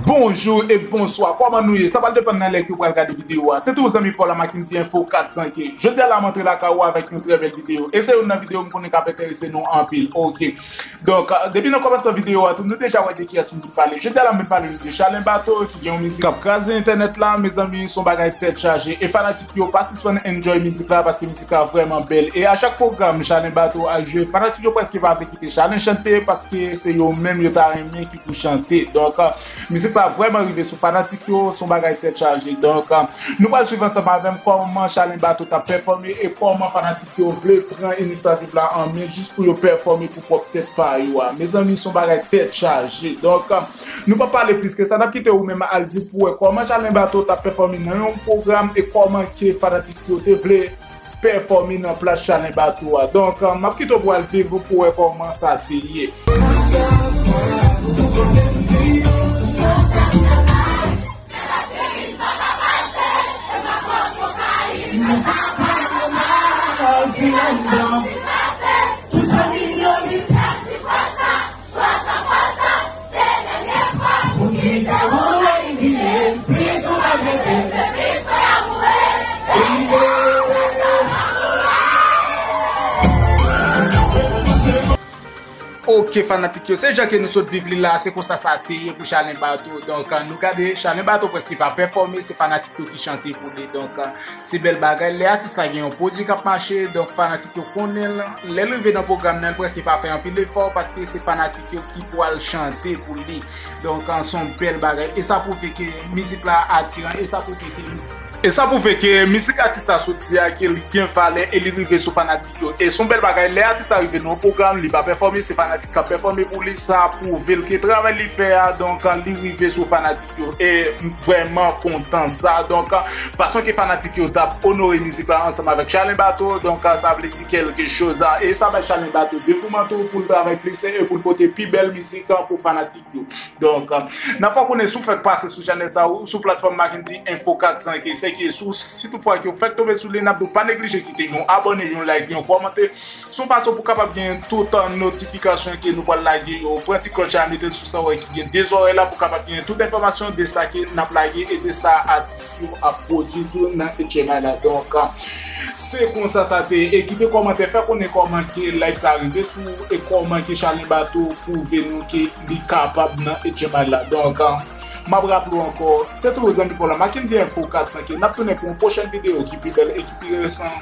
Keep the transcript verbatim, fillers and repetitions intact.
Bonjou e bonswa, kòman nou ye? Sa pral depann nan lè ke w pral gade videyo a. Se toujou zanmi pa w la, Mackendy Info kat san kenz. Jodi a la, m antre lakay ou avèk yon trè bèl videyo. E se youn nan videyo m konnen k ap enterese nou anpil. Oke. Donk, depi nan kòmansman videyo a tou, nou deja wè de kiyès m vin pale. Jodi a la, m vin pale nou de Chalè Bato, ki gen yon mizik k ap kraze entènèt la. Mezanmi, se yon bagay tèt chaje. E fanatik yo pa sispann enjoy mizik la, paske mizik la vrèman bèl. E a chak pwogram Chalè Bato al jwe, fanatik yo prèske pa vle kite Chalè chante, paske se yo menm yo ta renmen ki pou chante. Donk, mizik la vrèman rive sou fanatik yo, se yon bagay tèt chaje. Donk, nou pral swiv ansanm avè m kòman Chalè Bato t ap pèfòme e kòman fanatik yo vle pran inisyativ la an men jis pou yo pèfòme pou pwòp tèt pa yo a. Mezanmi, se yon bagay tèt chaje. Donk, nou p ap pale plis ke sa, n ap kite ou menm al viv pou wè kòman Chalè Bato t ap pèfòme nan yon pwogram e kòman ke fanatik yo te vle pèfòme nan plas Chalè Bato a. Donk, m ap kite w pou al viv pou wè kòman sa te ye. Oke, fanatik yo, se jan ke nou sot viv li la, se konsa sa te ye pou Chalè Bato. Donk, nou gade, Chalè Bato prèske pa pèfòme, se fanatik yo ki chante pou li. Donk, se bèl bagay. Lè atis la gen yon pwodui k ap mache, donk fanatik yo konnen l. Lè l rive nan pwogram nan, l prèske pa fè anpil efò, paske se fanatik yo ki pral chante pou li. Donk, se yon bèl bagay. E sa pwouve ke mizik la atiran, e sa pwouve ke mizik E sa pwouve ke mizik atis la soti a, ke li gen valè e li rive sou fanatik yo. E se yon bèl bagay, lè atis la rive nan yon pwogram, li pa pèfòme, se fanatik k ap pèfòme pou li, sa pwouve l ke travay li fè a, donk, li rive sou fanatik yo. E m vrèman kontan sa. Donk, fason ke fanatik yo t ap onore mizik la ansanm avèk Chalè Bato, donk, sa vle di kèlke choz. E sa bay Chalè Bato devouman tou pou l travay plis e pou l pote pi bèl mizik pou fanatik yo. Donk, n ap fè w konnen si w fèk pase sou chanèl sa ou sou platfòm Mackendy Info kat san kenz, se ke si w, si toutfwa ke w fèk tonbe sou li, n ap di w pa neglije kite yon abòne, yon like, yon kòmantè. Se yon fason pou w kapab gen tout notifikasyon ke nou pral lage yo. Pran ti klòch la, mete l sou sa w wè ki gen de zòrèy la pou w kapab gen tout enfòmasyon de sa ke n ap lage e de sa atis yo ap pwodui tou nan H M I la. Donk, se konsa sa te ye. E kite kòmantè, fè konnen kòman ke live sa rive sou ou e kòman ke Chalè Bato pwouve nou ke li kapab nan H M I la. Donk, m ap raple w ankò, se toujou zanmi pa w la, Mackendy Info kat san kenz, n ap tounen pou yon pwochèn videyo ki pi bèl e ki pi resan.